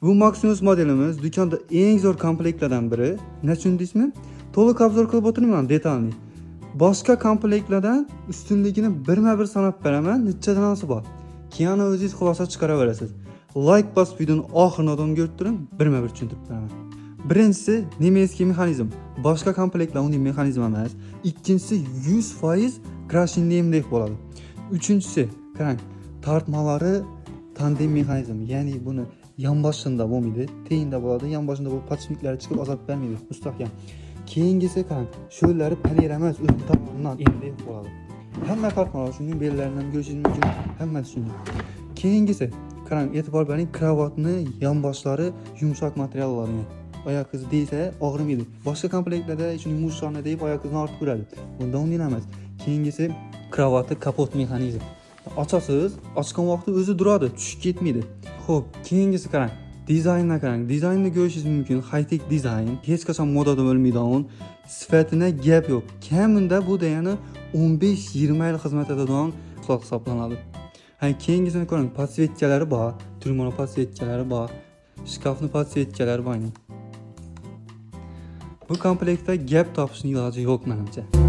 Bu Maximus modelimiz do'konda eng zo'r komplektlardan biri. Nechun deysizmi? To'liq обзор qilib o'tirmayman, детальный. Boshqa komplektlardan ustunligini birma-bir sanab beraman, necha danasi bor. Keyin o'zingiz xulosa chiqaraverasiz. Like bosib videoni oxirini odam ko'rib turing, birma-bir tushuntirib beraman. Birinchisi немецкий mexanizm. Boshqa komplektlar unday mexanizm emas. Ikkinchisi 100% крашеный MDF bo'ladi. Uchinchisi, qarang, tortmalari tandem mexanizm, ya'ni buni yonboshida bo'lmaydi, teyinda bo'ladi, yonboshida bu подшипник lari chiqib azob bermaydi, mustahkam. Keyingisi qarang, sho'llari panel emas, o'zi tomonidan MDF bo'ladi. Hamma tortmalar shunday, bellaridan ham ko'rishingiz mumkin, hammasi shunday. Keyingisi, qarang, e'tibor bering, kravatni yonboshlari yumshoq material bo'ladi. Oyoq izi desa og'rimaydi. Boshqa komplektlarda shuni yumshoqni deb oyoq izini ortib ko'radi. Bunda unday emas. Keyingisi kravati kapot mexanizm. Ochasiz, ochgan vaqtda o'zi turadi, tushib ketmaydi. Xo'p, keyingisi qarang. Dizaynga qarang. Dizaynni ko'rishingiz mumkin. High-tech dizayn, hech qachon modadan o'lmaydigan. Sifatina gap yo'q. Kamida bu degani 15-20 yil xizmat etadigan mahsulot hisoblanadi. Ha, keyingisini ko'ring, подсветка lari bor, трюмо подсветка lari bor, shkafni подсветка lari bor. Bu komplektda gap topishning iloji yo'q menimcha.